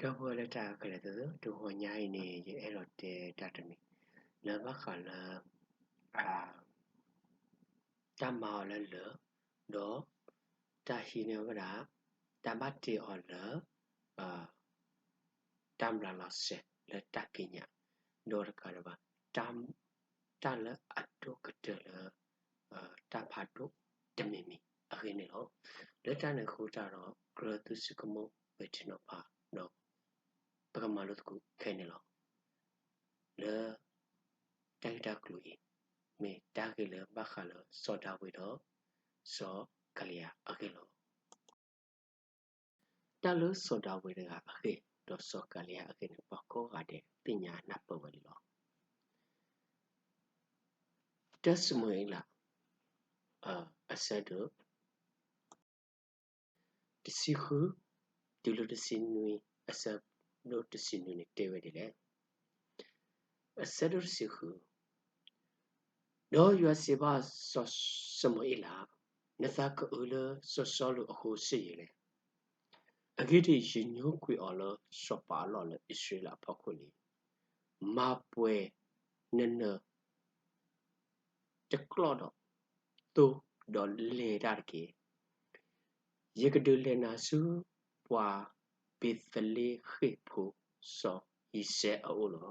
ဒီပုၢ်ဝဲၢ်လၢတၢ်အဲၣ်ခဲလၢာ်သ့ၣ်ဧၢ, တဂီၤညါအံၤန့ၣ် ယအဲၣ်ဒိးတဲတၢ်တမံၤ လၢဘၣ်ဃးလၢ တၢ်မၤအီၤလၢလၢၢ်, ဒီးတၢ်ဟံးန့ၢ်ဝဲဒၣ် တၢ်ဘၣ်တ့အီၤလၢ တၢ်မျးလီၤစဲၤလၢတၢ်ကံးညာ်, ဒီးတကးဒံးဘၣ် တၢ်လၢအဒိၣ်ကတၢၢ်လၢ တၢ်ဖးဒိၣ်တမံၤမံၤအဂ့ၢ်န့ၣ်လီၤ. လၢတၢ်န့ၣ်အဃိတၢ်ဒီး ကြၢးသုဆိကမိၣ်ဝဲထံနီၤဖး ဒီး ပကမၤလိသကိးခဲအံၤန့ၣ်လီၤ. လၢတၢ်ဂ့ၢ်တၢ်ကျိၤအံၤ မ့ၢ်တၢ်ဂ့ၢ်လၢဘၣ်ဃးလၢစီၤဒၤဝံးဒီး စီၤကၤလံယၤအဂ့ၢ်လီၤ. တၢ်လၢစီၤဒၤဝံးတဂၤအဂ့ၢ် ဒီးစီၤကၤလံယၤအဂ့ၢ်န့ၣ် ပှၤကိးဂၤဒဲးသ့ၣ်ညါနၢ်ပၢၢ်ဝဲလီၤ. တၢၢ်ၡမူၤအ့လး အဆၢဒိၣ် တဆံဃု တုၤလၢတဆံနွံ, အဆၢဒိၣ်တဆံနွံန့ၣ်တဲဝဲဒ်လဲၣ်. အဆၢဒိၣ်တဆံဃု, ဒီးယွၤစံးဘၣ်စီၤၡမူၤအ့လး, နသးကအုလၢစီၤၡီလူးအဃိစ့ၢ်ကီးလဲၣ်. အဂ့ၢ်ဒ်အံၤ, ယညိကွံာ်အီၤလၢစီၤပၤအလီၢ်လၢအံၣ်စရ့လးအဖီခိၣ်လံ. မၤပှဲၤနနၢၤ တကျီၢ်ဒီးသိ, ဒီးလဲၤတၢ်တက့ၢ်. ယကဒုးလဲၤနၤဆူပှၤဘ့ၤသလ့ဃ့ၣ်ဖိစီၤယံးစဲအအိၣ်လီၤ.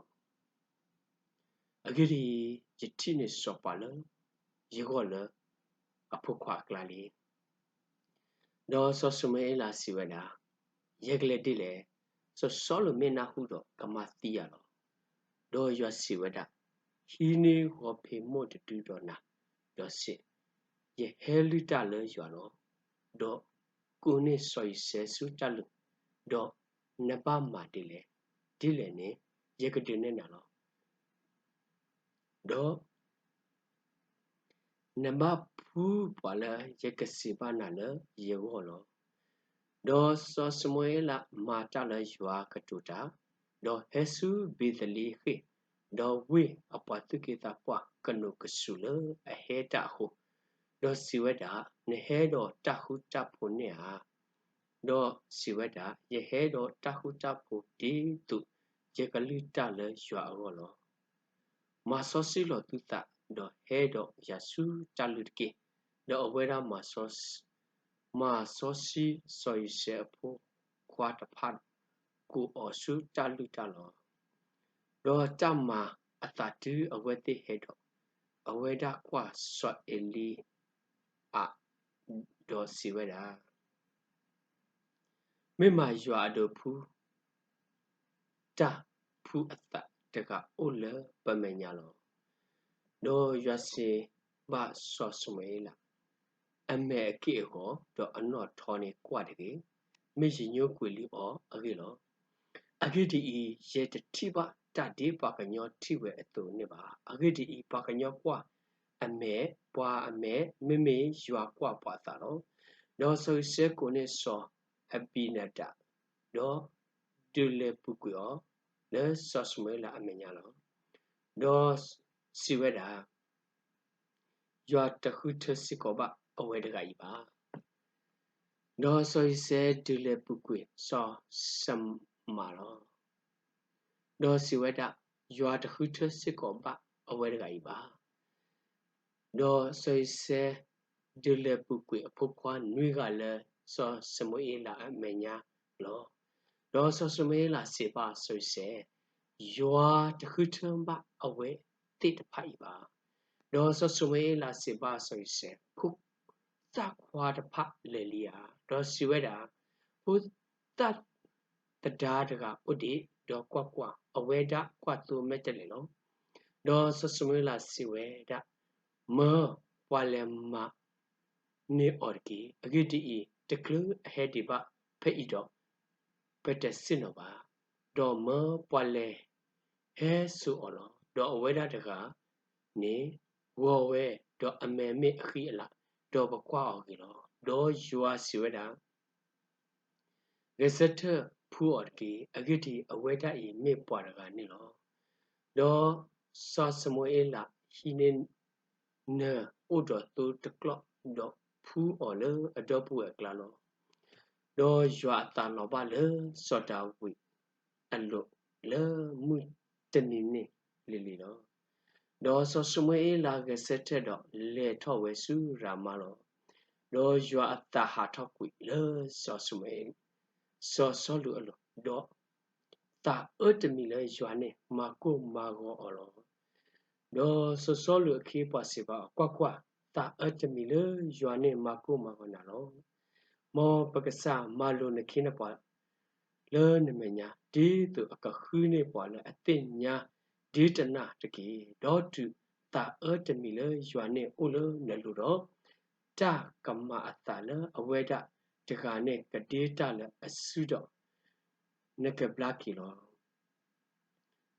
အဂ့ၢ်ဒ်အံၤ, ယထံၣ်န့ၢ်စီၤပၤလၢယဂီၢ်လၢ အဖိခွါအကျါလံ. ဒီးစီၤၡမူၤအ့လးစံးဝဲဒၣ်, ယကလဲၤဒ်လဲၣ်. စီၤၡီလူးမ့ၢ်နၢ်ဟူဒီးကမၤသံယၤလီၤ. ဒီးယွၤစံးဝဲဒၣ်, ဟံးန့ၢ်ဂီၤဖံးမိၢ်တဒုဒီးနၤ, ဒီးစံး, ယဟဲလုၢ်တၢ်လၢယွၤလီၤ. ဒီးကိးန့ၢ်စီၤယံးစဲဆူတၢ်လုၢ်, ဒီးနဘၣ်မၤဒ်လဲၣ်, ဒ်လဲၣ်န့ၣ် ယကဒုးနဲၣ်နၤလီၤ. ဒီး နဘၣ်ဖှူပှၤလၢယကစံးဘၣ်နၤလၢယဂီၢ်လီၤ. ဒီးစီၤၡမူၤအ့လးမၤတၢ်လၢယွၤကတိၤတၢ်, ဒီးဟဲဆူဘ့ၤသလ့ဃ့ၣ်, ဒီးဝ့ၢ်အပှၤသူၣ်က့သးပှၢ်ကနိးကစူၤလၢအဟဲတၢ်အဃိ, ဒီးစံးဝဲဒၣ်, နဟဲဒီးတၢ်ဃူတၢ်ဖိးန့ၢ်ဧါ. ဒီးစံးဝဲဒၣ်, ယဟဲဒီးတၢ်ဃူတၢ်ဖိးဒ်သိးယကလုၢ်တၢ်လၢယွၤအဂီၢ်လီၤ. မၤစီဆှံလီၤသုသး, ဒီးဟဲဒီးယၤဆူတၢ်လုၢ်တက့ၢ်. ဒီးအဝဲဒၣ် မၤစီဆှံစီၤယံးစဲအဖိခွါတဖၣ်, ကိးအီၤဆူတၢ်လုၢ်တၢ်လီၤ. ဒီးတၢ်မၤအသးတုၤအဝဲသ့ၣ်ဟဲဒီး, အဝဲဒၣ်ကွၢ်စီၤအ့လံအး, ဒီးစံးဝဲဒၣ်, မ့ၢ်မးယွၤအဒုးဖှူ တၢ်ဖှူအသးတဂၤအိၣ်လၢပမဲာ်ညါလီၤ. ဒီးယွၤစံးဘၣ်စီၤၡမူၤအ့လး, အမဲာ်အက့ၢ်အဂီၤ, ဒီးအနီၣ်ထီန့ၣ်ကွၢ်တဂ့ၤ, မ့ၢ်ယညိကွံာ်လံအီၤအဂ့ၢ်လီၤ. အဂ့ၢ်ဒ်အံၤ, ယဲတထံၣ်ဘၣ်တၢ်ဒ်ပှၤကညီထံၣ်ဝဲအသိးန့ၣ်ဘၣ်. အဂ့ၢ်ဒ်အံၤ, ပှၤကညီကွၢ်အမဲာ်, ပှၤအမဲာ်, မ့မ့ၢ်ယွၤကွၢ်ပှၤအသးလီၤ. ဒီးစီၤယံးစဲကိးန့ၢ်စီၤအဘံနဒး, ဒီးဒုးလဲၤပူၤကွံာ်အီၤလၢစီၤၡမူၤအ့လးအမဲာ်ညါလီၤ. ဒီးစံးဝဲဒၣ်, ယွၤတဃုထၢစ့ၢ်ကီးဘၣ်အဝဲတဂၤအံၤဘၣ်. ဒီးစီၤယံးစဲဒုးလဲၤပူၤကွံာ်စီၤၡမၤလီၤ. ဒီးစံးဝဲဒၣ်, ယွၤတဃုထၢစ့ၢ်ကီးဘၣ်အဝဲတဂၤအံၤဘၣ်. ဒီးစီၤယံးစဲဒုးလဲၤပူၤကွံာ်အဖိခွါနွံဂၤလၢစီၤၡမူၤအ့လးအမဲာ်ညါလီၤ. ဒီးစီၤၡမူၤအ့လးစံးဘၣ်စီၤယံးစဲ, ယွၤတဃုထၢဘၣ်အဝဲသ့ၣ်တဖၣ်အံၤဘၣ်. ဒီးစီၤၡမူၤအ့လးစံးဘၣ်စီၤယံးစဲ, ဖိသၣ်ခွါတဖၣ်လဲၤလံဧါ. ဒီးစံးဝဲဒၣ်, ဖိသၣ်သဒါတဂၤအိၣ်ဒံး, ဒီးကွၢ်ကွၢ်, အဝဲဒၣ်ကွၢ်သိမဲာ်တဲးလဲးလီၤ. ဒီးစီၤၡမူၤအ့လးစံးဝဲဒၣ်, မၢပှၤလဲၤမၤန့ၢ်အီၤတက့ၢ်. အဂ့ၢ်ဒ်အံၤ, တချုးအဟဲဒံးဘၣ်ဖဲအံၤဒီး, ပတဆ့ၣ်နီၤဘၣ်. ဒီးမၢပှၤလဲၤဟဲစိာ်အီၤလီၤ. ဒီးအဝဲဒၣ်တဂၤန့ၣ်ဂီၤဝဲ, ဒီးအမဲာ်မ့ၢ်အဃံအလၤ, ဒီးပကွၢ်အီၤဂ့ၤလီၤ. ဒီးယွၤစံးဝဲဒၣ်, ဂဲၤဆၢထၢၣ်ဖှူအီၤတက့ၢ်. အဂ့ၢ်ဒ်အံၤ, အဝဲဒၣ်အံၤမ့ၢ်ပှၤတဂၤန့ၣ်လီၤ. ဒီးစီၤၡမူၤအ့လးဟံးန့ၢ်နၢၤအိၣ်ဒီးသိတကျီၢ်, ဒီးဖှူအီၤလၢအဒီပုၢ်ဝဲၢ်အကျါလီၤ. ဒီးယွၤအသးလီၤဘၣ်လၢစီၤဒၤဝံး အလိၤလၢမုၢ်တနံၤန့ၣ်လံၤလံၤလီၤ. ဒီးစီၤၡမူၤအ့လးဂဲၤဆၢထၢၣ်ဒီးလဲၤထီၣ်ဝဲဆူရၤမါလီၤ. ဒီးယွၤအသးဟးထီၣ်ကွံာ်လၢစီၤၡမူၤအ့, စီၤစီလူးအလိၤ, ဒီးသးအၢတမံၤလၢယွၤန့ၣ်မၤကိၢ်မၤဂီၤအီၤလီၤ. ဒီးစီၤစီလူးအခ့အပှၤစံးဘၣ်အီၤ, ကွၢ်ကွၢ်, သးအၢတမံၤလၢယွၤန့ၣ်မၤကိၢ်မၤဂီၤနၤလီၤ. မ်ပကစၢ်မၤလိာ်နခ့နပှၤလၢနမဲာ်ညါ ဒ်သိးအကဃုန့ၢ်ပှၤလၢအသ့ၣ်ညါဒုးတနၢ်တက့ၢ်. ဒီးတုၤသးအၢတမံၤလၢယွၤန့ၣ်အိၣ်လၢနလိၤဒီး, တၢ်ကမၤအသးလၢအဝဲဒၣ်တဂၤန့ၣ်ကဒ့တၢ်လၢအစုဒီး နကဘျါက့ၤလီၤ.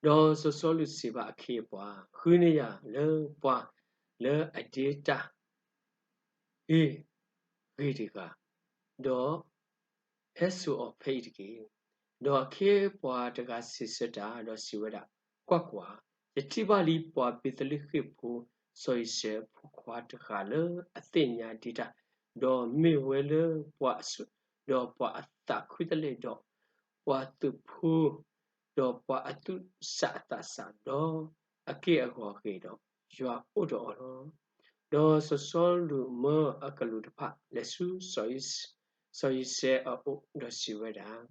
ဒီးစီၤစီလူးစံးဘၣ်အခ့အပှၤ, ဃုန့ၢ်ယၤလၢပှၤလၢအဒ့တၢ် ဂ့ၤဂ့ၤတဂၤ, ဒီးဟဲစိာ်အီၤဖဲအံၤတက့ၢ်. ဒီးအခ့အပှၤတဂၤစံးဆၢတၢ်, ဒီးစံးဝဲဒၣ်, ကွၢ်ကွၢ်, ယထံၣ်ဘၣ်လံပှၤဘ့းလဟ့ၣ်ဖိ စီၤယံးစဲအဖိခွါတဂၤလၢအသ့ၣ်ညါဒ့တၢ်, ဒီးမ့ၢ်ဝဲလၢပှၤအစိၤ, ဒီးပှၤအသးခုသလဲၣ်, ဒီးပှၤသုးဖိ ဒီးပှၤအသူၣ်ဆးအသးဆး, ဒီးအက့ၢ်အဂီၤဂ့ၤဒီး, ယွၤအိၣ်ဒီးအီၤလီၤ. ဒီးစီၤစီလူးမၢအကလူးတဖၣ်လဲၤဆူ စီၤယံးစဲအအိၣ်, ဒီးစံးဝဲဒၣ်,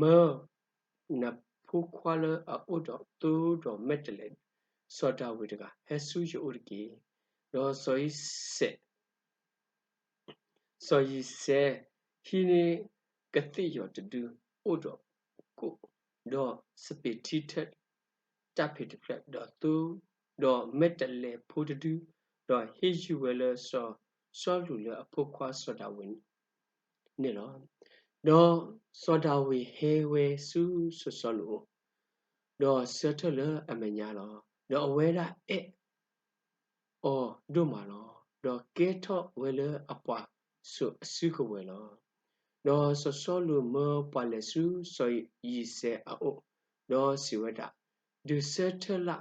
မၢနဖိခွါလၢအအိၣ်ဒီးသိဒီးမဲာ်တဲးလဲး စီၤဒၤဝံးတဂၤ ဟဲဆူယအိၣ်တက့ၢ်. ဒီးစီၤယံးစဲ စီၤယံးစဲဟံးန့ၢ်ကသ့ၣ်ယီၤတဒု အိၣ်ဒီးကိၣ်, ဒီးစပံးထံထၢၣ်တၢ်ဖံးတဖျၢၣ်, ဒီးသိ, ဒီးမဲာ်တဲးလဲးဖိတဒု, ဒီးဟ့ၣ်ယုၢ်ဝဲလၢစီၤစီလူးလၢအဖိခွါစီၤဒၤဝံးန့ၣ်လီၤ. ဒီးစီၤဒၤဝံးဟဲဝဲဆူစီၤစီလူးအအိၣ်, ဒီးဆၢထၢၣ်လၢအမဲာ်ညါလီၤ. ဒီးအဝဲဒၣ်အဲၣ် အီၤဒိၣ်မးလီၤ. ဒီးကဲထီၣ်ဝဲလၢအပှၤစိၤအစုကဝဲၤလီၤ. ဒီးစီၤစီလူးမၢပှၤလဲၤဆူစီၤယံးစဲအအိၣ်, ဒီးစံးဝဲဒၣ်, ဒုးဆၢထၢၣ်လၢ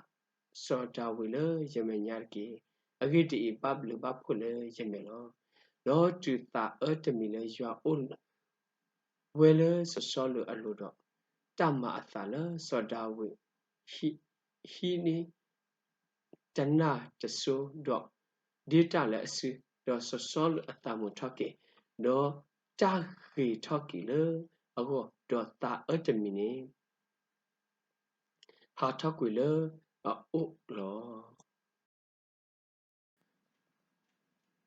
စီၤဒၤဝံးလၢယမဲာ်ညါတက့ၢ်. အဂ့ၢ်ဒ်အံၤ, ဘၣ်ဘျုးဘၣ်ဖှိၣ်လၢယမဲာ်လီၤ. ဒီးတုၤသးအၢတမံၤလၢယွၤအိၣ် ဝဲလၢစီၤစီလူးအလိၤဒီး, တၢ်မၤအသးလၢစီၤဒၤဝံးဟံးန့ၢ်တနၢ်တစိ, ဒီးဒ့တၢ်လၢအစု, ဒီးစီၤစီလူးအသးမုာ်ထီၣ်က့ၤ, ဒီးတၢ်ဂ့ၤထီၣ်က့ၤလၢအဂီၢ်, ဒီးသးအၢတမံၤန့ၣ် ဟးထီၣ်ကွံာ်လၢအအိၣ်လီၤ.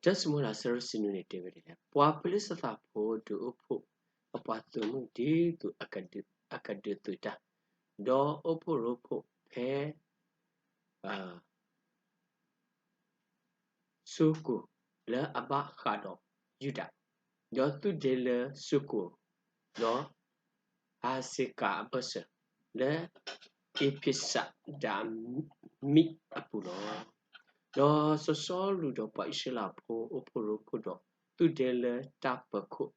တၢ်စံးမိလၢစရ့စံနူန့ၣ်တဲဝဲဒ်လဲၣ်, ပှၤဖလ့ၡသးဖိဒုးအိၣ်ဖှိၣ်အပှၤသုးမုၢ်ဒ်သိးအကဒုးသုးတၢ်, ဒီးအိၣ်ဖှိၣ်ရိဖှိၣ်ဖဲ စိၤကိာ်လၢအဘၣ်ဃးဒီးယူဒၤ, ဒီးသုးဒဲလၢစိၤကိာ်, ဒီးအၤစ့ကၤအဘၢၣ်စၢၤ, လၢအ့းဖ့းစဒၤမံအပူၤလီၤ. ဒီးစီၤစီလူးဒီးပှၤအံၣ်စရ့လးဖိအိၣ်ဖှိၣ်ရိဖှိၣ်ဒီးသုးဒဲလၢတၢ်ပၢၤခိၣ်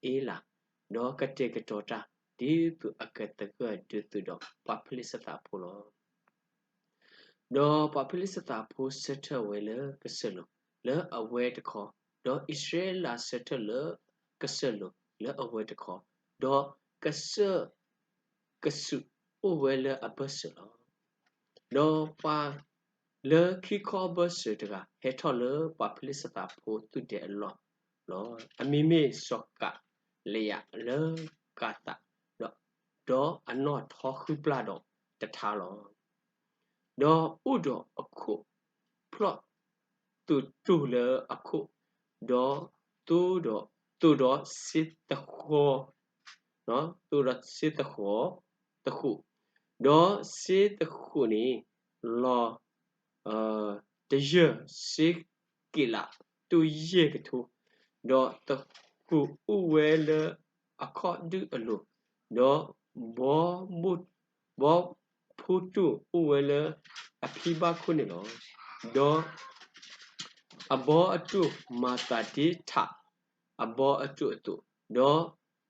အ့လး, ဒီးကတဲာ်ကတီၤတၢ် ဒ်သိးအကသဂၢၢ်ဒုးသုးဒီးပှၤဖလ့ၡသးဖိလီၤ. ဒီးပှၤဖလ့ၡသးဖိဆၢထၢၣ်ဝဲလၢကစၢၢ်လိၤလၢအဝဲတခီ, ဒီးအံၣ်စရ့လးဆၢထၢၣ်လၢကစၢၢ်လိၤလၢအဝဲတခီ, ဒီးကစၢၢ်ကစူးအိၣ်ဝဲလၢအဘၢၣ်စၢၤလီၤ. ဒီးပှၤလၢခံခီဘၢၣ်စၢၤတဂၤဟဲထီၣ်လၢပှၤဖလ့ၡသးဖိသုးဒဲအလီၢ်လီၤ. အမံၤမ့ၢ်စီၤကၤလယးလၢကၤသး, ဒီးအနီၣ်ထီဃုပျၢ်ဒီးတထါလီၤ. ဒီးအိၣ်ဒီးအခိၣ်ဖျီၣ်သိးတိၢ်လၢအခိၣ်, ဒီးသိးဒီး, သိးဒီးစ့သဃီ, သိးဒီးစ့သဃီတဃုာ်, ဒီးစ့သဃုာ်န့ၣ် လီၤ တယၢၢ်စ့က့းလးတိၢ်ယဲၢ်ကထိ, ဒီးသဃုာ်အိၣ်ဝဲလၢအခီၣ်ဒုၣ်အလိၤ, ဒီးဘီဘိ, ဘီဖိတိၢ်အိၣ်ဝဲလၢအဖံဘၣ်ခိၣ်န့ၣ်လီၤ. ဒီးအဘီအတိၢ်မၤသးဒ်ထးအဘီအတိၢ်အသိး, ဒီး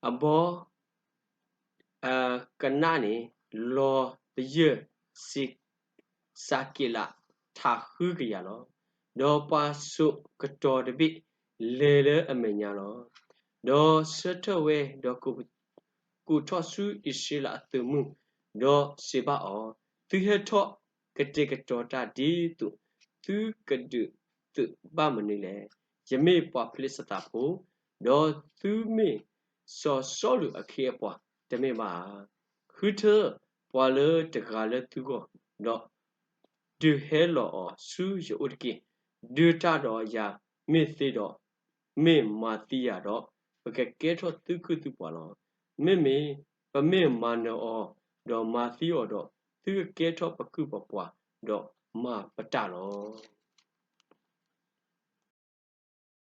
အဘီ အကနၣ်န့ၣ် လီၤတယၢၢ်စ့ စးက့းလးထးဃုကယၤလီၤ. ဒီးပှၤစိာ်ကတီၤတဘ့ၣ်လဲၤလၢအမဲာ်ညါလီၤ. ဒီးဆၢထၢၣ်ဝဲဒီးကိးပသူ ကိးထီၣ်ဆူအံၣ်စရ့လးအသုးမုၢ်, ဒီးစံးဘၣ်အီၤ, သုဟဲထီၣ်ကတဲာ်ကတီၤတၢ်ဒ်သိးသုကဒုးသုးဘၣ်မနုၤလဲၣ်. ယမ့ၢ်ပှၤဖလ့ၡသးဖိ, ဒီးသုမ့ၢ်စီၤစီလူးအခ့အပှၤတမ့ၢ်ဘၣ်ဧါ. ဃုထၢပှၤလၢတဂၤလၢသုဂီၢ်, ဒီးဒုးဟဲလီၤအီၤဆူယအိၣ်တက့ၢ်. ဒုးတၢ်ဒီးယၤမ့ၢ်သ့ဒီး, မ့ၢ်မၤသံယၤဒီး, ပကကဲထီၣ်သုခုၣ်သုပှၤလီၤ. မ့မ့ၢ်ပမ့ၢ်မၤနၢၤအီၤ, ဒီးမၤသံအီၤဒီး, သုကကဲထီၣ်ပကုၢ်ပပှၤ, ဒီးမၤပတၢ်လီၤ.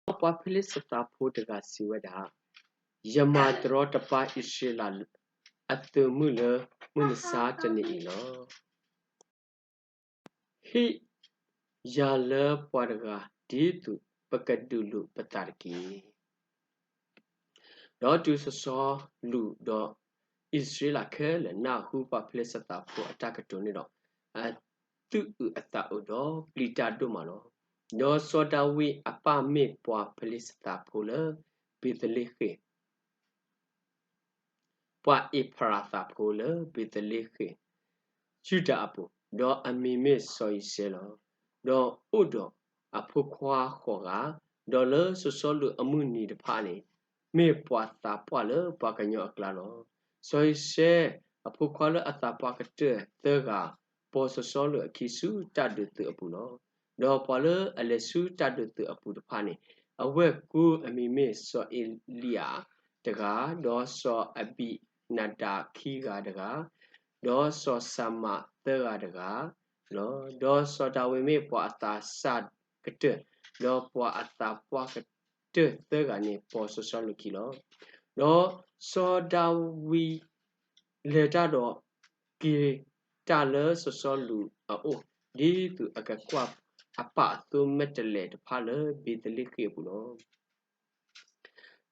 ဒီးပှၤဖလ့ၡသးဖိတဂၤစံးဝဲဒၣ်, ယမၤတရီတပါအံၣ်စရ့လးအသုးမုၢ်လၢမုၢ်မဆါတနံၤအံၤလီၤ. ဟ့ၣ်ယၤလၢပှၤတဂၤဒ်သိးပကဒုးလိာ်ပသးတက့ၢ်. ဒီးတုၤစီၤစီလူးဒီးအံၣ်စရ့လးခဲလၢာ်နၢ်ဟူပှၤဖလ့ၡသးဖိအတၢ်ကတိၤန့ၣ်ဒီး, အသူၣ်အုးအသးအုးဒီးပျံၤတၢ်ဒိၣ်မးလီၤ. ဒီးစီၤဒၤဝံးအပၢ်မ့ၢ်ပှၤဖလ့ၡသးဖိလၢဘ့းသလ့ဃ့ၣ် ပှၤအ့ဖရၤသးဖိလၢဘ့းသလ့ဃ့ၣ်, ယူဒၤအပူၤ, ဒီးအမံၤမ့ၢ်စီၤယံၤစဲလီၤ. ဒီးအိၣ်ဒီးအဖိခွါဃိးဂၤ, ဒီးလၢစီၤစီလူးအမုၢ်နံၤတဖၣ်န့ၣ်, မ့ၢ်ပှၤသးပှၢ်လၢပှၤကညီအကျါလီၤ. စီၤယံၤစဲအဖိခွါလၢအသးပှၢ်ကတၢၢ်သၢဂၤ, ပိာ်စီၤစီလူးအခံဆူတၢ်ဒုးသုးအပူၤလီၤ. ဒီးပှၤလၢအလဲၤဆူတၢ်ဒုးသုးအပူၤတဖၣ်န့ၣ်, အဝဲၢ်ကိအမံၤမ့ၢ်စီၤအ့လံယၤတဂၤ, ဒီးစီၤအဘံနၤဒးခံဂၤတဂၤ, ဒီးစီၤစၤမၤသၢဂၤတဂၤလီၤ. ဒီးစီၤဒၤဝံးမ့ၢ်ပှၤအသးစၢ်ကတၢၢ်, ဒီးပှၤအသးပှၢ်ကတၢၢ်သၢဂၤန့ၣ် ပိာ်စီၤစီလူးခံလီၤ. ဒီးစီၤဒၤဝံးလဲၤတၢ်ဒီးက့ၤတၢ်လၢစီၤစီလူးအအိၣ်, ဒ်သိးအကကွၢ်အပၢ်အသိမ့ၢ်တလဲးတဖၣ်လၢဘ့းသလ့ဃ့ၣ်အပူၤလီၤ.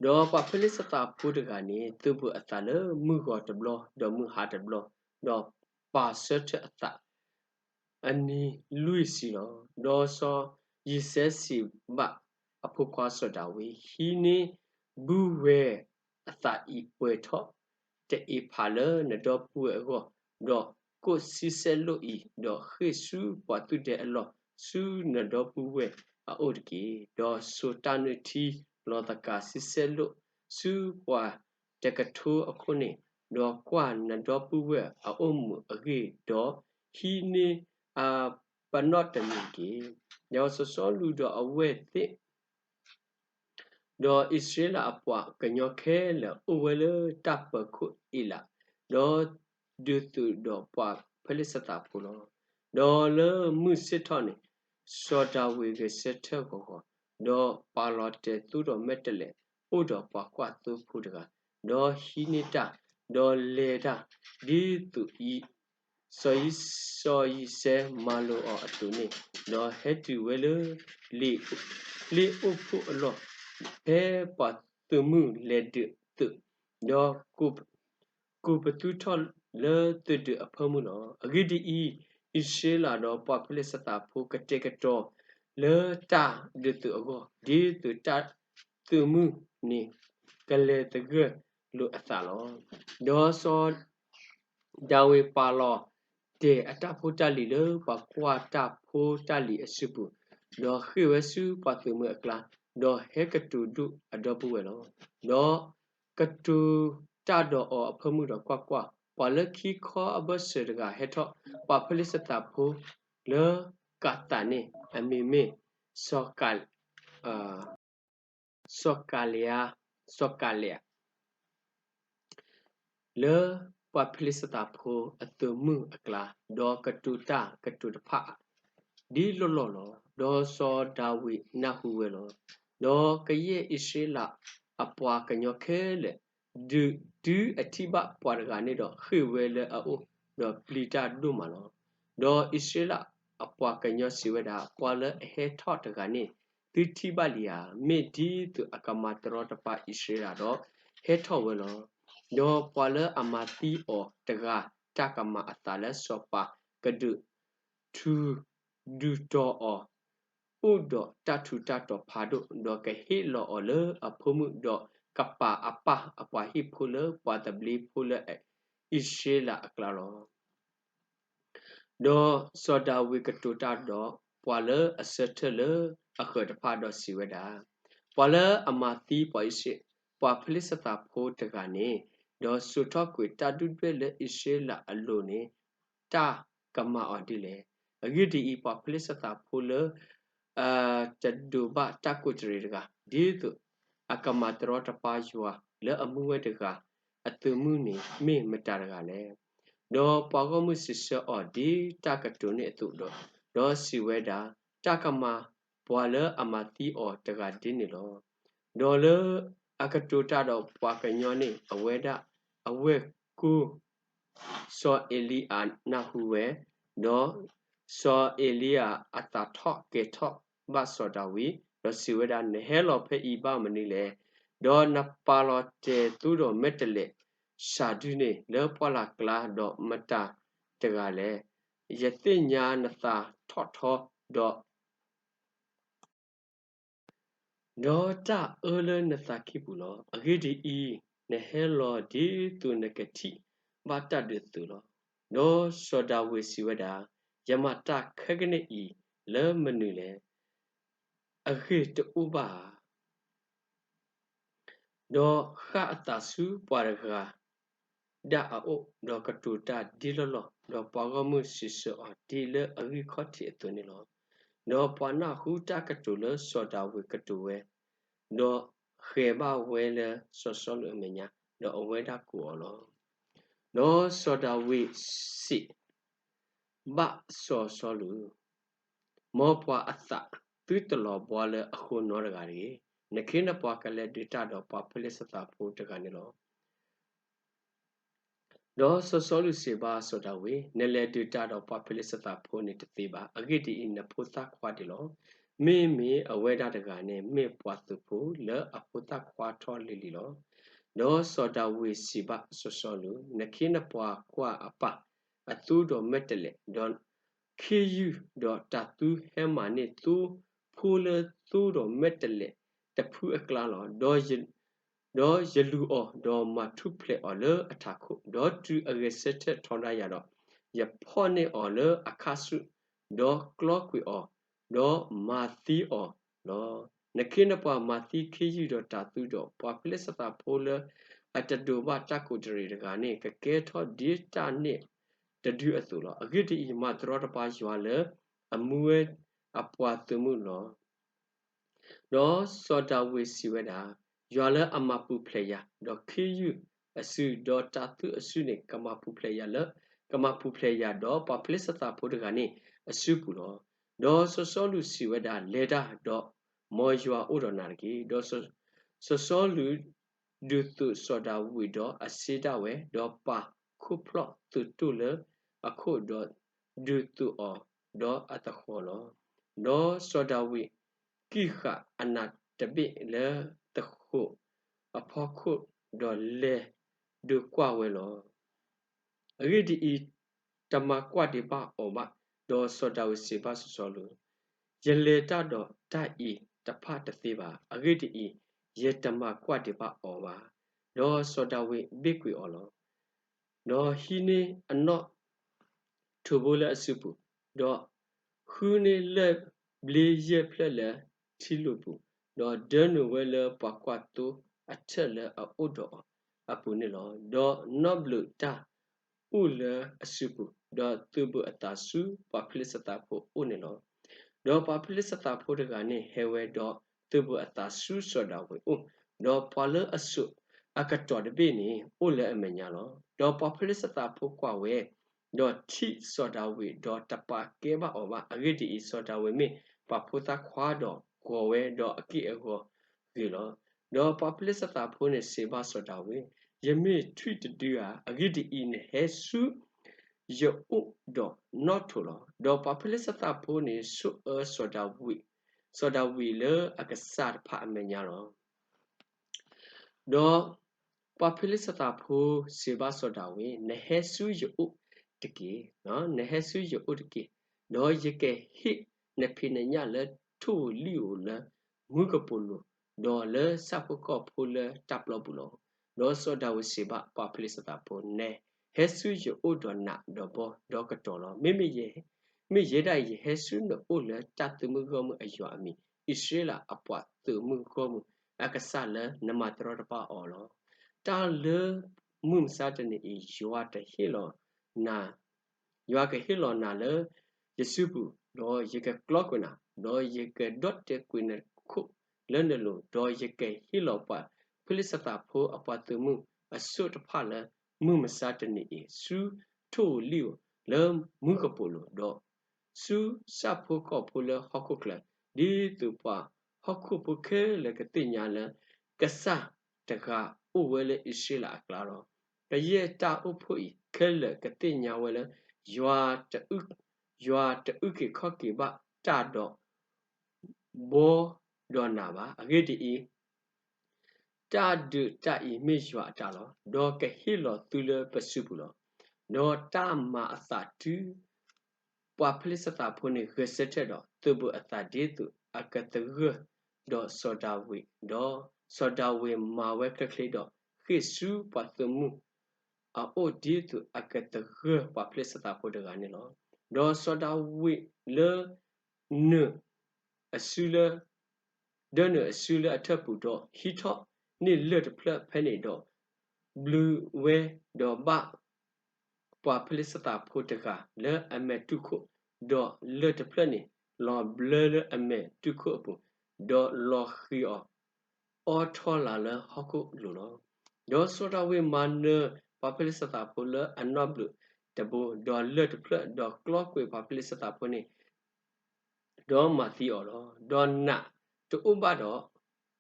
ဒီးပှၤဖလ့ၡသးဖိတဂၤန့ၣ် သုးဘူးအသးလၢမုၢ်ဂီၤတဘျီ, ဒီးမုၢ်ဟါတဘျီ, ဒီးပာ်ဆၢထၢၣ်အသး အနံၤလွံၢ်ဆံလီၤ. ဒီးစီၤယံၤစဲစံးဘၣ်အဖိခွါစီၤဒၤဝံး, ဟံးန့ၢ်ဘုဝဲအသးအံၤပှဲၤထီၣ်တအ့ၤဖးလၢနဒီပုၢ်ဝဲၢ်အဂီၢ်, ဒီးကိးဆံဆဲလိၣ်အံၤ, ဒီးဃ့ၢ်ဆူပှၤသူၣ်ဒဲအလီၢ်ဆူနဒီပုၢ်ဝဲၢ်အအိၣ်တက့ၢ်. ဒီးစိာ်တၢ်နုၢ်ထံလီၤသကၤဆံဆဲလိၣ်ဆူပှၤတကထိအခိၣ်န့ၣ်, ဒီးကွၢ်နဒီပုၢ်ဝဲၢ်အအိၣ်မူအဂ့ၢ်, ဒီးဟံးန့ၢ်အပနီၣ်တမံၤတက့ၢ်. ဒီးစီၤစီလူးဒီးအဝဲၢ်သ့ၣ် ဒီးအံၣ်စရ့လးအပှၤကညီခဲလၢာ်အိၣ်ဝဲလၢတၢ်ပၢၤခိၣ်အ့လး, ဒီးဒုးသုးဒီးပှၤဖလ့ၡသးဖိလီၤ. ဒီးလၢမုၢ်ဆ့ၣ်ထီၣ်န့ၣ်, စီၤဒၤဝံးဂဲၤဆၢထၢၣ်ဂီၤဂီၤ, ဒီးပာ်လီၤတဲာ်သိဒီးမဲာ်တဲးလဲး, အိၣ်ဒီးပှၤကွၢ်သိဖိတဂၤ, ဒီးဟံးန့ၢ်တၢ်, ဒီးလဲၤတၢ်, ဒ်သိးအံၤ စီၤယံၤ, စီၤယံၤစဲမၤလိာ်အီၤအသိးန့ၣ်, ဒီးဟဲတုၤဝဲလၢ လ့ၣ်အိၣ်ဖှိၣ်အလီၢ်, ဖဲပှၤသုးမုၢ်လဲၤဒုးသုး, ဒီးကိးပသူထီၣ်လၢသုးဒုးအဖၢမုၢ်လီၤ. အဂ့ၢ်ဒ်အံၤ, အံၣ်စရ့လးဒီးပှၤဖလ့ၡသးဖိကတဲာ်ကတီၤလၢတၢ်ဒုးသုးအဂီၢ်, ဒ်သိးတၢ်သုးမုၢ်န့ၣ်ကလဲၤသဂၢၢ်လိာ်အသးလီၤ. ဒီးစီၤ ဒၤဝံးပာ်လီၤတဲာ်အတၢ်ဖိတၢ်လံၤလၢပှၤကွၢ်တၢ်ဖိတၢ်လံၤအစုပူၤ, ဒီးဃ့ၢ်ဝဲဆူပှၤသုးမုၢ်အကျါ, ဒီးဟဲကတိၤဒိၣ်အဒီပုၢ်ဝဲၢ်လီၤ. ဒီးကတိၤတၢ်ဒီးအီၤအဖၢမုၢ်ဒီးကွၢ်ကွၢ်, ပှၤလၢခံခီအဘၢၣ်စၢၤတဂၤဟဲထီၣ်, ပှၤဖလ့ၡသးဖိလၢကးသးန့ၣ် အမံၤမ့ၢ် စီၤက စီၤကၤလံယါ, စီၤကၤလံယါ လၢပှၤဖလ့ၡသးဖိအသုးမုၢ်အကျါ, ဒီးကတိၤတၢ်ကတိၤတဖၣ်ဒ်လီၢ်လီၢ်လီၤ. ဒီးစီၤဒၤဝံးနၢ်ဟူဝဲလီၤ. ဒီးကယဲၢ်အံၣ်စရ့လးအပှၤကညီခဲလၢာ်, ဒုးအထံၣ်ဘၣ်ပှၤတဂၤန့ၣ်ဒီး ဃ့ၢ်ဝဲလၢအအိၣ်, ဒီးပျံၤတၢ်ဒိၣ်မးလီၤ. ဒီးအံၣ်စရ့လးအပှၤကညီစံးဝဲဒၣ်, ပှၤလၢအဟဲထီၣ်တဂၤန့ၣ် သုထံၣ်ဘၣ်လံဧါ. မ့ၢ်ဒ်သိးအကမၤတရီတပါအံၣ်စရ့လးဒီး ဟဲထီၣ်ဝဲလီၤ. ဒီးပှၤလၢအမၤသံအီၤတဂၤ တၢ်ကမၤအသးလၢစီၤပၤ ကဒုးထူးဒုးတီၤအီၤ, အိၣ်ဒီးတၢ်ထူးတၢ်တီၤဖးဒိၣ်, ဒီးကဟ့ၣ်လီၤအီၤလၢအဖိမုၣ်, ဒီး ကပာ်အပၢ်အပှၤဟံၣ်ဖိလၢပှၤသဘျ့ဖိလၢအံၣ်စရ့လးအကျါလီၤ. ဒီးစီၤဒၤဝံးကတိၤတၢ်ဒီးပှၤလၢအဆၢထၢၣ်လၢအဃၢၤတဖၣ်ဒီးစံးဝဲဒၣ်, ပှၤလၢအမၤသံပှၤအံၣ်စရ့, ပှၤဖလ့ၣ်စတံဖိတဂၤန့ၣ်, ဒီးစိာ်ထီၣ်ကွံာ်တၢ်ဒုၣ်ဒွဲၣ်လၢအံၣ်စရ့လးအလိၤန့ၣ်, တၢ်ကမၤအီၤဒ်လဲၣ်. အဂ့ၢ်ဒ်အံၤ, ပှၤဖလ့ၣ်စတံဖိလၢ အတဒိးဘၣ်တၢ်ကူးတရံးတဂၤ, ဒ်သိးအကမၤတရီတပါယွၤလၢအမူဝဲတဂၤ အသုးမုၢ်န့ၣ်မ့ၢ်မတၤတဂၤလဲၣ်. ဒီးပှၤဂီၢ်မုၢ်စံးဆၢအီၤဒ်တၢ်ကတိၤန့ၣ်အသိးဒီး, ဒီးစံးဝဲဒၣ်, တၢ်ကမၤပှၤလၢအမၤသံအီၤတဂၤဒ်န့ၣ်လီၤ. ဒီးလၢအကတိၤတၢ်ဒီးပှၤကညီန့ၣ်, အဝဲဒၣ်အဝဲၢ်ကိ စီၤအ့လံယၤနၢ်ဟူဝဲ, ဒီးစီၤအ့လံယၤအသးထီၣ်ကဲၤထီၣ်ဘၣ်စီၤဒၤဝံး, ဒီးစံးဝဲဒၣ်, နဟဲလီၤဖဲအံၤဘၣ်မနုၤလဲၣ်. ဒီးနပာ်လီၤတဲာ်သိဒီးမဲာ်တဲးလဲးစှၤဒုန့ၣ် လၢပှၢ်လၢ်ကျါဒီးမတၤတဂၤလဲၣ်. ယသ့ၣ်ညါနသးထီၣ်ထီဒီး ဒီးတၢ်အၢလၢနသးကံၢ်ပူၤလီၤ. အဂ့ၢ်ဒ်အံၤ, နဟဲလီၤဒ်သိးနကထံၣ်ဘၣ်တၢ်ဒုးသုးလီၤ. ဒီးစီၤဒၤဝံးစံးဝဲဒၣ်, ယမၤတၢ်ခဲကနံၣ်အံၤလၢမနုၤလဲၣ်. အဂ့ၢ်တအိၣ်ဘၣ်ဧါ. ဒီးဃၣ်အသးဆူပှၤတဂၤဒၣ်အအိၣ်, ဒီးကတိၤတၢ်ဒ်လီၢ်လီၢ်, ဒီးပှၤဂီၢ်မုၢ်စံးဆၢအီၤဒ်လၢအဂံၢ်ခီၣ်ထံးအသိးန့ၣ်လီၤ. ဒီးပှၤနၢ်ဟူတၢ်ကတိၤလၢစီၤဒၤဝံးကတိၤဝဲ, ဒီးဃဲၤဘၣ်ဝဲလၢစီၤစီလူးအမဲာ်ညါ, ဒီးအဝဲဒၣ်ကိးအီၤလီၤ. ဒီးစီၤဒၤဝံးစံးဘၣ်စီၤစီလူး, မ်ပှၤအသးသုတလီၤဘှါလၢအဃိနီတဂၤတဂ့ၤ. နခ့နပှၤကလဲၤဒုးတၢ်ဒီးပှၤဖလ့ၣ်စတံဖိတဂၤန့ၣ်လီၤ. ဒီးစီၤစီလူးစံးဘၣ်စီၤဒၤဝံး, နလဲၤဒုးတၢ်ဒီးပှၤဖလ့ၣ်စတံဖိန့ၣ်တသ့ဘၣ်. အဂ့ၢ်ဒ်အံၤ, နဖိသၣ်ခွါဒံးလီၤ. မ့မ့ၢ်အဝဲဒၣ်တဂၤန့ၣ် မ့ၢ်ပှၤသုးဖိလၢအဖိသၣ်ခွါထီၣ်လံၤလံၤလီၤ. ဒီးစီၤဒၤဝံးစံးဘၣ်စီၤစီလူး, နခ့နပှၤကွၢ်အပၢ်အသိဒီးမဲာ်တဲးလဲး, ဒီးခ့ယုၢ်ဒီးတၤသူဟဲမၤန့ၢ်သိဖိလၢသိဒီးမဲာ်တဲးလဲးတဖုအကျါလီၤ. ဒီးယလူၤအီၤ, ဒီးမၤထူၣ်ဖျဲးအီၤလၢအထးခိၣ်, ဒီးတုၤအဂဲၤဆၢထၢၣ်ထီဒါယၤဒီး, ယဖီၣ်န့ၢ်အီၤလၢအခါဆူၣ်, ဒီးကျီကွံာ်အီၤ, ဒီးမၤသံအီၤလီၤ. နခ့နပှၤမၤသံခ့ယုၢ်ဒီးတၤသူဒီး, ပှၤဖလ့ၣ်စတံဖိလၢအတဒိးဘၣ်တၢ်ကူးတရံးတဂၤန့ၣ် ကကဲထီၣ်ဒ်တၢ်န့ၣ်တဒုအသိးလီၤ. အဂ့ၢ်ဒ်အံၤ, မၤတရီတပါယွၤလၢအမူဝဲအပှၤသုးမုၢ်လီၤ. ဒီးစီၤဒၤဝံးစံးဝဲဒၣ်, ယွၤလၢအမၤပူၤဖျဲးယၤ, ဒီးခ့ယုၢ်အစု, ဒီးတၤသူအစုန့ၣ် ကမၤပူၤဖျဲးယၤလၢ, ကမၤပူၤဖျဲးယၤဒီးပှၤဖလ့ၣ်စတံဖိတဂၤန့ၣ်အစုပူၤလီၤ. ဒီးစီၤစီလူးစံးဝဲဒၣ်, လဲၤတၢ်, ဒီးမ်ယွၤအိၣ်ဒီးနၤတက့ၢ်. ဒီးစီၤစီလူးဒုးသုးစီၤဒၤဝံးဒီးအစ့ဒၣ်ဝဲ, ဒီးပာ်ခိၣ်ဖျီၣ်သုးတိၢ်လၢအခိၣ်, ဒီးဒုးသုးအီၤဒီးအသဃီၤလီၤ. ဒီးစီၤဒၤဝံးကံၣ်ဃာ်အနးတဘ့ၣ်လၢ သဃိးအဖီခိၣ်, ဒီးလဲၤဒုးကွၢ်ဝဲလီၤ. အဂ့ၢ်ဒ်အံၤ, တမၤကွၢ်ဒံးဘၣ်အီၤဘၣ်. ဒီးစီၤဒၤဝံးစံးဘၣ်စီၤစီလူး, ယလဲၤတၢ်ဒီးတၢ်အံၤတဖၣ်တသ့ဘၣ်. အဂ့ၢ်ဒ်အံၤ, ယတမၤကွၢ်ဒံးဘၣ်အီၤဘၣ်. ဒီးစီၤဒၤဝံးဘ့ၣ်ကွံာ်အီၤလီၤ. ဒီးဟံးန့ၢ်အနီၣ်ထိးဘိလၢအစုပူၤ, ဒီးဃုန့ၢ်လၢၢ်ဘျ့ယဲၢ်ဖျၢၣ်လၢထံလိာ်ပူၤ, ဒီးဒၢနုာ်ဝဲလၢပှၤကွၢ်သိအထၢၣ်လၢအအိၣ်ဒီးအီၤအပူၤန့ၣ်လီၤ. ဒီးနီၣ်ဘျုးတၢ်အိၣ်လၢအစုပူၤ, ဒီးသုးဘူးအသးဆူပှၤဖလ့ၣ်စတံဖိအအိၣ်န့ၣ်လီၤ. ဒီးပှၤဖလ့ၣ်စတံဖိတဂၤန့ၣ်ဟဲဝဲ, ဒီးသုးဘူးအသးဆူစီၤဒၤဝံးအအိၣ်, ဒီးပှၤလၢအစိာ်အကတီၢ်တဘ့ၣ်န့ၣ် အိၣ်လၢအမဲာ်ညါလီၤ. ဒီးပှၤဖလ့ၣ်စတံဖိကွၢ်ဝဲ, ဒီးထံၣ်စီၤဒၤဝံး, ဒီးတပာ်ကဲဘၣ်အီၤဘၣ်. အဂ့ၢ်ဒ်အံၤ, စီၤဒၤဝံးမ့ၢ်ပှၤဖိသၣ်ခွါဒီးဂီၤဝဲဒီးအက့ၢ်အဂီၤဂ့ၤလီၤ. ဒီးပှၤဖလ့ၣ်စတံဖိန့ၣ်စံးဘၣ်စီၤဒၤဝံး, ယမ့ၢ်ထွံၣ်တဒုဧါ. အဂ့ၢ်ဒ်အံၤ, နဟဲဆူယအိၣ်ဒီးနီၣ်ထိးလီၤ. ဒီးပှၤဖလ့ၣ်စတံဖိန့ၣ် ဆိၣ်အၢစီၤဒၤဝံး, စီၤဒၤဝံးလၢအကစၢ်တဖၣ်အမဲာ်ညါလီၤ. ဒီးပှၤဖလ့ၣ်စတံဖိစံးဘၣ်စီၤဒၤဝံး, နဟဲဆူယအိၣ်တက့ၢ်, နဟဲဆူယအိၣ်တက့ၢ်, ဒီးယကဟ့ၣ်နဖံးနညၣ်လၢထိၣ်ဧိၤလံၣ်ဧိၤလၢမူကပိာ်လိၤ ဒီးလၢဆၣ်ဖိကီၢ်ဖိလၢတၢ်ပျီပူၤလီၤ. ဒီးစီၤဒၤဝံးစံးဘၣ်ပှၤဖလ့ၡသးဖိ, နဟဲဆူယအိၣ်ဒီးနးဒီးဘီဒီးကတီၤလီၤ. မ့မ့ၢ်ယဲ, မ့ၢ်ယဲဒၣ်အံၤ ယဟဲဆူနအိၣ်လၢတၢ်သုးမုၢ်ဂီၢ်မုၢ်အယွၤအမံၤ, အံၣ်စရ့လးအပှၤသုးမုၢ်ဂီၢ်မုၢ်အကစၢ်လၢနမၤတရီတပါအီၤလီၤ. တၢ်လၢမုၢ်မဆါတနံၤအံၤ ယွၤတဟ့ၣ်လီၤနၤ ယွၤကဟ့ၣ်လီၤနၤလၢယစုပူၤ, ဒီးယကကျီကွံာ်နၤ, ဒီးယကဒီၣ်တဲာ်ကွံာ်နခိၣ်လၢနလိၤ, ဒီးယကဟ့ၣ်လီၤပှၤဖလ့ၡသးဖိအပှၤသုးမုၢ်အစိၣ်တဖၣ်လၢမုၢ်မဆါတနံၤအံၤ ဆူထိၣ်ဧိၤလံၣ်ဧိၤလၢမူကပိာ်လိၤ, ဒီးဆူဆၣ်ဖိကီၢ်ဖိလၢဟီၣ်ခိၣ်ချၢ, ဒ်သိးပှၤဟီၣ်ခိၣ်ဖိခဲလၢာ်ကသ့ၣ်ညါလၢ ကစၢ်တဂၤအိၣ်ဝဲလၢအံၣ်စရ့လးအကျါလီၤ. ကယဲၢ်တၢ်အိၣ်ဖှိၣ်အံၤခဲလၢာ်ကသ့ၣ်ညါဝဲလၢ ယွၤတအုၣ်က့ၤခီၣ်က့ၤဘၣ်တၢ်ဒီး ဘီဒီးနးဘၣ်. အဂ့ၢ်ဒ်အံၤ, တၢ်ဒုးတၢ်အံၤမ့ၢ်ယွၤအတၢ်လီၤ. ဒီးကဟ့ၣ်လီၤသုလၢပစုပူၤလီၤ. ဒီးတၢ်မၤအသးတုၤ ပှၤဖလ့ၡသးဖိန့ၣ်ဂဲၤဆၢထၢၣ်ဒီး သုးဘူးအသးဒ်သိးအကသဂၢၢ်ဒီးစီၤဒၤဝံး, ဒီးစီၤဒၤဝံးမၤဝဲချ့ချ့ဒီး ဃ့ၢ်ဆူပှၤသုးမုၢ်အအိၣ်ဒ်သိးအကသဂၢၢ်ပှၤဖလ့ၡသးဖိတဂၤန့ၣ်လီၤ. ဒီးစီၤဒၤဝံးလၢ နုာ်အစုလၢ ဒၢနုာ်အစုလၢအထၢၣ်ပူၤဒီး ဟံးထီၣ်န့ၢ်လၢၢ်တဖျၢၣ်ဖဲန့ၣ်ဒီး ဘျုးဝဲဒီးဘၣ် ပှၤဖလ့ၡသးဖိတဂၤလၢအမဲာ်တူၢ်ခိၣ်, ဒီးလၢၢ်တဖျၢၣ်န့ၣ် လီၤဘျၢလၢအမဲာ်တူၢ်ခိၣ်အပူၤ, ဒီးလီၤဃံၤအီၤ အိးထီၣ်လၢဟီၣ်ခိၣ်လိၤလီၤ. ဒီးစီၤဒၤဝံးမၤနၢၤပှၤဖလ့ၡသးဖိလၢအနီၣ်ဘျုးတဘိ, ဒီးလၢၢ်တဖျၢၣ်, ဒီးကျီကွံာ်ပှၤဖလ့ၡသးဖိန့ၣ် ဒီးမၤသံအီၤလီၤ. ဒီးနးတအိၣ်ဘၣ်ဒီး,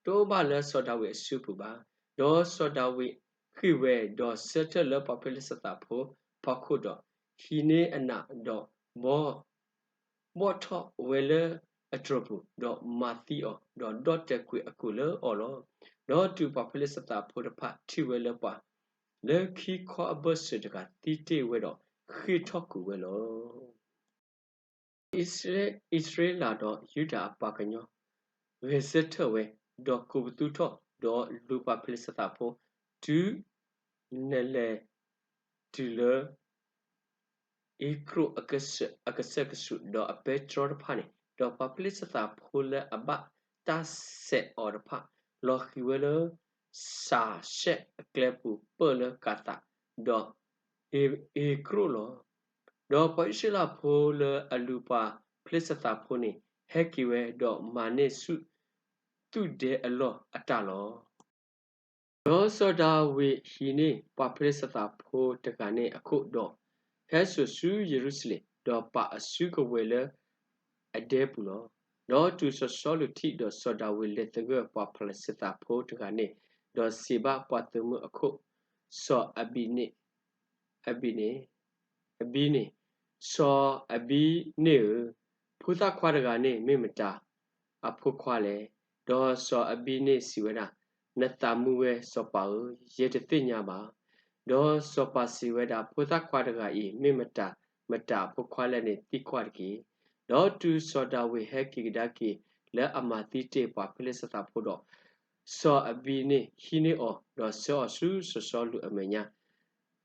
တအိၣ်ဘၣ်လၢစီၤဒၤဝံးအစုပူၤဘၣ်. ဒီးစီၤဒၤဝံးဃ့ၢ်ဝဲ, ဒီးဆၢထၢၣ်လၢပှၤဖလ့ၡသးဖိဖီခိၣ်ဒီး, ဟံးန့ၢ်အနးဒီးဘီ ဘီၣ်ထီၣ်ဝဲလၢအတြီၤပူၤ, ဒီးမၤသံအီၤ, ဒီးဒီၣ်တဲာ်ကွံာ်အကူာ်လၢအီၤလီၤ. ဒီးတုၤပှၤဖလ့ၡသးဖိတဖၣ်ထံၣ်ဝဲလၢပှၤ လၢခံခီအဘၢၣ်စၢၤတဂၤသံတ့ၢ်ဝဲဒီး ဃ့ၢ်ထီၣ်ကွံာ်ဝဲလီၤ. အံၣ်စရ့လးဒီးယူဒၤအပှၤကညီ ဂဲၤဆၢထၢၣ်ဝဲ, ဒီးကိးပသူထီၣ်, ဒီးလူၤပှၤဖလ့ၡသးဖိ, တုၤနလဲၤတုၤလၢ အ့ၤကြိၣ်အကစၢၢ်ကဆူး, ဒီးအပဲတြီတဖၣ်န့ၣ်, ဒီးပှၤဖလ့ၡသးဖိလၢအဘၣ်တၢ်စဲးအီၤတဖၣ်, လီၤဃံၤဝဲလၢ စၤၡဲၣ်အကျဲပူၤပၢၢ်လၢကၤသး, ဒီးအ့ၤကြိၣ်လီၤ. ဒီးပှၤအံၣ်စရ့လးဖိလၢအလူၤပှၤဖလ့ၡသးဖိန့ၣ် ဟဲက့ၤဝဲ, ဒီးမၤန့ၢ်ဆူၣ် သူၣ်ဒဲအလီၢ်အတၢ်လီၤ. ဒီးစီၤဒၤဝံးဟံးန့ၢ်ပှၤဖလ့ၡသးဖိတဂၤန့ၣ်အခိၣ်, ဒီးဟဲစိာ်ဆူယရူၤၡလ့ၣ်, ဒီးပာ်အစုကဝဲၤလၢအဒဲပူၤလီၤ. ဒီးတုၤစီၤစီလူးထံၣ်, ဒီးစီၤဒၤဝံးလဲၤသဂၢၢ်ပှၤဖလ့ၡသးဖိတဂၤန့ၣ်, ဒီးစံးဘၣ်ပှၤသုးမုၢ်အခိၣ်, စီၤအဘံန့ၣ် အဘံန့ၣ်, အဘံန့ၣ်, စီၤအဘံန့ၣ်ဧၢ, ဖိသၣ်ခွါတဂၤန့ၣ်မ့ၢ်မတၤအဖိခွါလဲၣ်. ဒီးစီၤအဘံန့ၣ်စံးဝဲဒၣ်, နသးမူဝဲစီၤပၤဧၢ, ယတသ့ၣ်ညါဘၣ်. ဒီးစီၤပၤစံးဝဲဒၣ်, ဖိသၣ်ခွါတဂၤအံၤ မ့ၢ်မတၤမတၤအဖိခွါလဲၣ်န့ၣ် သံကွၢ်တက့ၢ်. ဒီးတုၤစီၤဒၤဝံးဟဲက့ၤကဒါက့ၤလၢအမၤသံတ့ၢ်ပှၤဖလ့ၡသးဖိဒီး, စီၤအဘံန့ၣ်ဟံးန့ၢ်အီၤ, ဒီးဆှၢအီၤဆူစီၤစီလူးအမဲာ်ညါ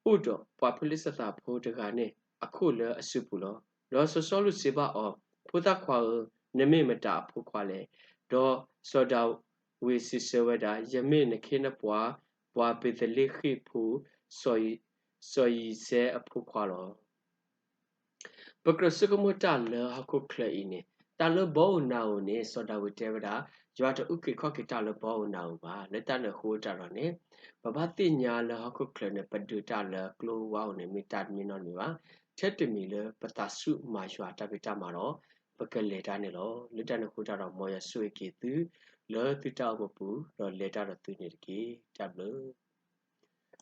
အိၣ်ဒီးပှၤဖလ့ၡသးဖိတဂၤန့ၣ်အခိၣ်လၢအစုပူၤလီၤ. ဒီးစီၤစီလူးစံးဘၣ်အီၤ, ဖိသၣ်ခွါဧၢ, နမ့ၢ်မတၤအဖိခွါလဲၣ်. ဒီးစီၤဒၤဝံးစံးဆၢဝဲဒၣ်, ယမ့ၢ်နခ့နပှၤ, ပှၤဘ့းလ့ဟ့မ်ဖိ, စီၤယံးစဲအဖိခွါလီၤ. ပကြၢးဆိကမိၣ်တၢ်လၢဟီၣ်ခိၣ်ချၢအံၤန့ၣ်, တၢ်လၢဘီဧိၤနၤဧိၤန့ၣ် စီၤဒၤဝံးတဲဝဲဒၣ်, ယွၤတအုၣ်က့ၤခီၣ်က့ၤတၢ်လၢဘီဧိၤနၤဧိၤဘၣ်. လၢတၢ်န့ၣ်အဃိတၢ်ဒီးန့ၣ်, ပဘၣ်သ့ၣ်ညါလၢဟီၣ်ခိၣ်ချၢန့ၣ် ပဒုးတၢ်လၢကျိဝါဧိၤန့ၣ် မ့ၢ်တၢ်တမံၤနီတမံၤဘၣ်. ထဲတမံၤလၢပသးဆူၣ်မၤယွၤတၢ်ဖံးတၢ်မၤဒီး ပကလဲၤတၢ်န့ၣ်လီၤ. လၢတၢ်န့ၣ်အဃိတၢ်ဒီး မ်ယွၤဆိၣ်ဂ့ၤက့ၤသု လၢသုတၢ်အိၣ်မူပူၤ ဒီးလဲၤတၢ်ဒီးသုန့ၣ်တက့ၢ်. တၢ်ဘျုး